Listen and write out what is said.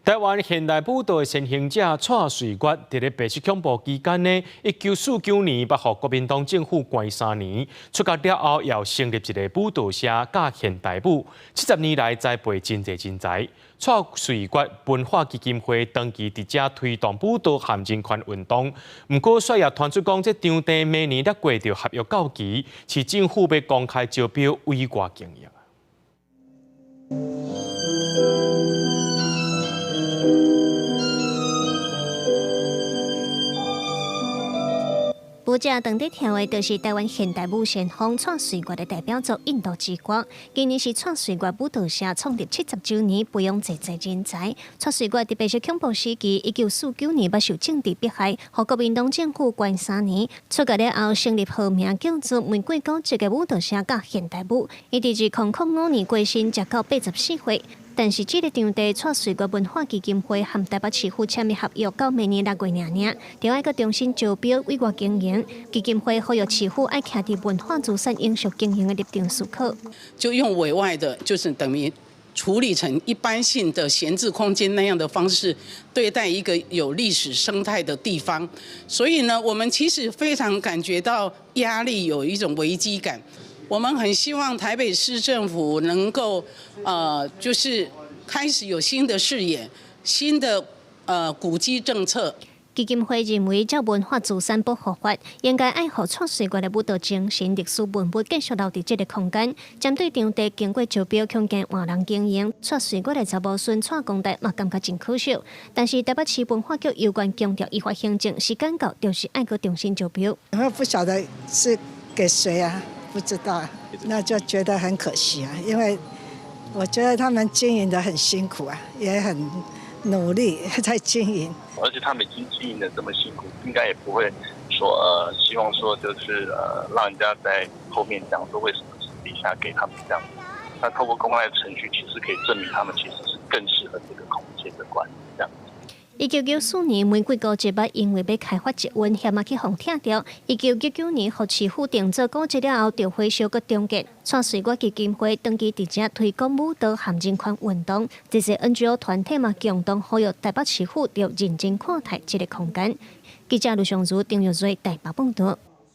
台灣現代舞蹈的先行者蔡瑞月，佇咧白色恐怖期間呢，1949年捌予國民黨政府關3年，出獄了後，又成立一个舞蹈社教現代舞，70年來栽培真濟人才。蔡瑞月文化基金會長期佇遮推動舞蹈和人權運動，毋過煞也傳出講，這場地明年才過著合約到期，市政府欲公開招標委外經營。舞者當佇跳的，就是台灣現代舞先鋒蔡瑞月的代表作《印度之歌》。今年是蔡瑞月舞蹈社創立70週年，培養濟濟人才。蔡瑞月佇白色恐怖時期，1949年捌受政治迫害，予國民黨政府關3年。出獄了後，成立號名叫做玫瑰古蹟的舞蹈社教現代舞。伊佇2005年過身，才到84歲。但是這个場地，蔡瑞月文化基金會和台北市府簽的合約到明年6月爾爾，著愛閣重新招標委外經營。基金會呼籲市府愛徛佇文化資產永續經營的立場思考。就用委外的，就是等於處理成一般性的閒置空間那樣的方式對待一個有歷史生態的地方，所以呢，我們其實非常感覺到壓力，有一種危機感。我們很希望台北市政府能夠，就是開始有新的視野、新的古蹟政策。基金會認為，這文化資產保護法應該愛予蔡瑞月的舞蹈精神、歷史文物繼續留佇這个空間。針對場地經過招標，恐驚換人經營，蔡瑞月的查某孫蔡公代嘛感覺真可惜。但是台北市文化局有關強調依法行政，時間到就是愛閣重新招標。我不曉得是給誰啊？不知道，那就覺得很可惜啊，因為我覺得他們經營得很辛苦啊，也很努力在經營。而且他們已經經營得這麼辛苦，應該也不會說希望說就是讓人家在後面講說為什麼私底下給他們這樣。那透過公開程序，其實可以證明他們其實是更適合這個空間的管理這樣。1994年，玫瑰古蹟捌因為欲開發捷運，險仔去予拆掉。1999年，予市府定做古蹟了後，著火燒閣重建。蔡瑞月基金會長期佇遮推廣舞蹈和人權運動，這些 NGO 團體嘛共同呼籲台北市府著認真看待這个空間。記者盧尚如、丁玉瑞台北報道。